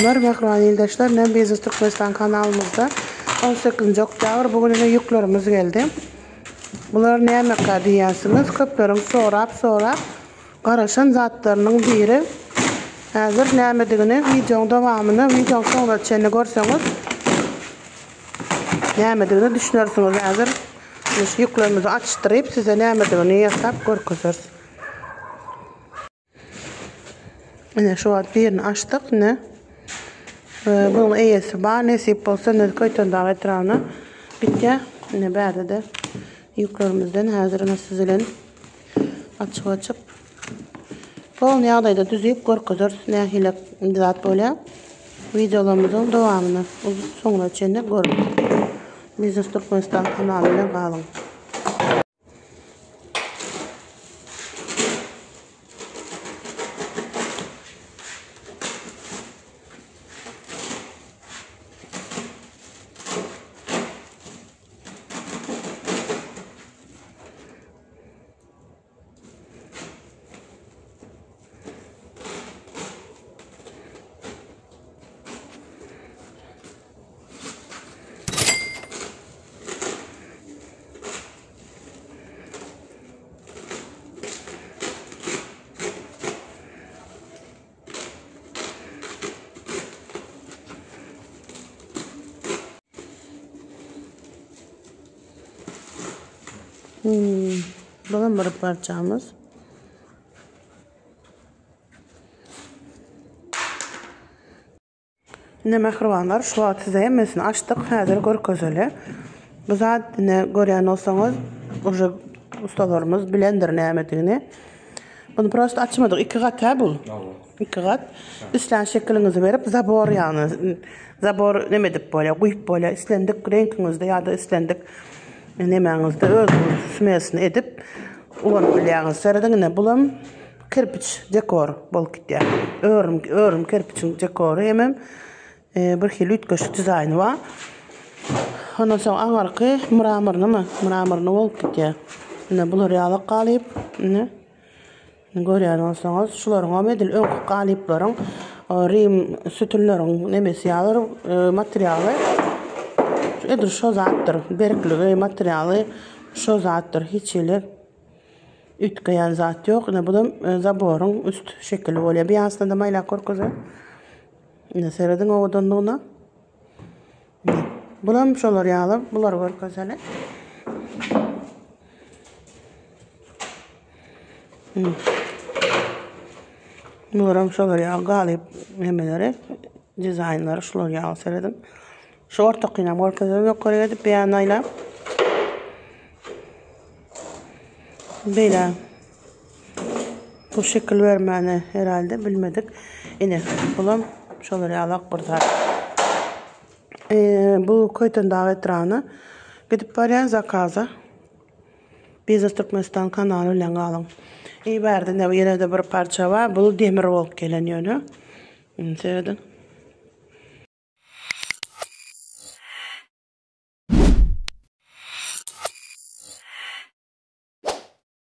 Aleýkumlar mähriban ildeşler men Biznes Türkmenistan kanalymyzda 18 oktýabr bu gün ine ýüklerimiz geldi. Bular nämeka diýýänsiňiz köpleriň sorap sorap garaşan zatlarynyň biri. Häzir nämedigini wideoň dowamyny wideoň soňuna çenli görseňiz nämedigine düşünersiňiz. Häzir şu ýüklerimizi açdyryp size nämedigini ýasap görkezeris. Ine şu wagt birini açdyk ine. Bunuň eýesi bar nesip bolsa ine Köýtendag etrabyna gitýär. Ine bärde-de ýüklerimizden häzir ine siz bilen açyp açyp polny ýagdaýda düzüp görkezeris nähili zat bolýar. Wideolarymyzyň dowamyny soňuna çenli görüň. Biznes Türkmenistan kanaly bilen galyň. Hmm, bulam bir parçamyz. Ine mähribanlar şu wagt size hemmesini açdyk häzir görkezeli. Bu zat ine görýän bolsaňyz uje ustalarymyz bilendir nämedigini. Bunu prosta açmadyk. Iki gat hä bul? Iki gat. Islän şekiliňizi berip zabor ýagny zabor neme edip bolýar, guýup bolýar. Islendik reňkiňizde ýa-da islendik nemäňizde özüňiz smesini edip ulanyp bilýäňiz. Serediň ine bulam Kerpiç dekor bolup gitýär. Örüm, örüm kerpiçiň dekory hemem e, bir hili üýtgeşik dizaýny bar. Ondan soň aňarky mramornymy? Mramorny bolup gitýär. Ine bular ýaly galyp, ine. Görýän bolsaňyz, şularyň hem edil öňki galyplaryň rim sütünleriň nemesi ýaly e, materialy edil şo zatdyr. Berkligi, materialy şo zatdyr. Hiç hili Üýtgeýän zat ýok. Ine budam e, zaboryň üst şekili bolýar. Bir ýansyna-da maýlap görkezeýin. Ine serediň owadanlygyna. Bulam şolar ýaly, bulary görkezeli. Hmm. Bularam şolar ýaly galyp nemeleri, dizaýnlary şular ýaly serediň. Şu ortakynam görkezelim ýokary edip bir ýanyna aýlap. Beýle bu şekil bermäni herhalde bilmedik. Ine, bulam şolar ýalak bir zat. Ee, bu Köýtendag etrabyna gidip barýan zakaza. Biznes Türkmenistan kanaly bilen galyň. I bärde ne ýene-de bir parça bar. Bu demir bolup gelen ýöne. Indi serediň.